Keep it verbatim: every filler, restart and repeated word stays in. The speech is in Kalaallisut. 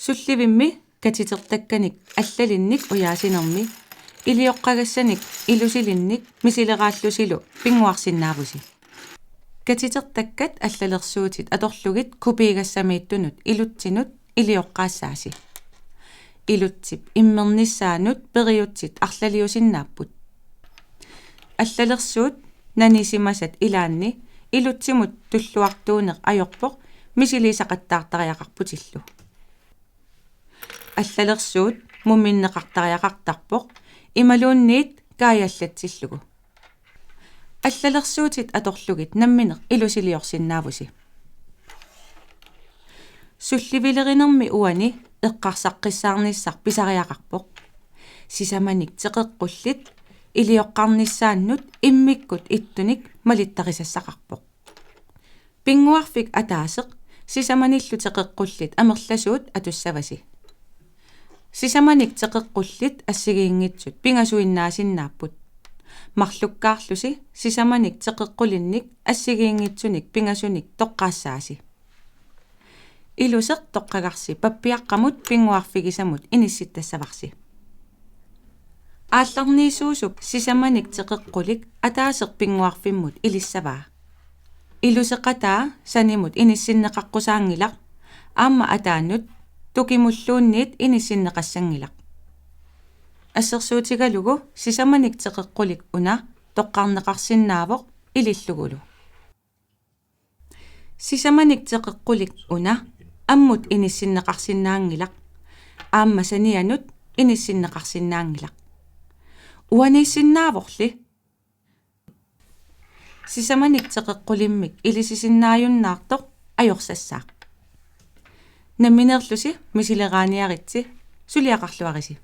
Sullivimmi katitertakkanik allalinnik ujaasinermi ilioqqagassanik ilusilinnik misileraallusilu pinnguarsinnaavusi. Katitertakkat allalersuutit atorlugit kopigassamiittunut ilutsinut ilioqqaassaasi. Ilutsip immernissaanut periutsit arlaliusinnaapput. Allalersuut nanisimasat ilaanni ilutsimut tulluartuuneq ajorpoq misiliisaqattaartariaqarputillu. Allalersuut muminneqartariaqartarpoq imaluunniit kaajallatsillugu. Allalersuutit atorlugit nammineq ilusiliorsinnaavusi. Sullivilerinermi uani eqqarsaqqissaarnissaq pisariaqarpoq. Sisamanik teqeqqullit ilioqqarnissaannut immikkut ittunik malittarisassaqarpoq. Pinnguarfik ataaseq sisamanillu teqeqqullit amerlasuut atussavasi. Sisamanik teqeqqullit assigiinngitsut pingasuinnaasinnaapput. Marlukkaarlusi sisamanik teqeqqulinnik assigiinngitsunik pingasunik toqqaassaasi. Iluseq toqqagarsi pappiaqqamut pinnguarfigisamut inissittassavarsi. Aallarniisuusuk sisamanik teqeqqulik ataaseq pinnguarfimmut ilissavaa. Iluseqataa sanimut inissinneqaqqusaanngilaq, aamma ataanut tukimulluunniit inissinneqassanngilaq. Assersuutigalugu sisamanik teqeqqulik una toqqarneqarsinnaavoq ilillugulu. Sisamanik teqeqqulik una ammut inissinneqarsinnaanngilaq, aamma sanianut inissinneqarsinnaanngilaq. Uaniissinnaavorli? Sisamanik teqeqqulimmik ilisisinnaajunnaartoq ajorsassaaq. Nammineerlusi misileraaniaritsi, suliaqarluarisi.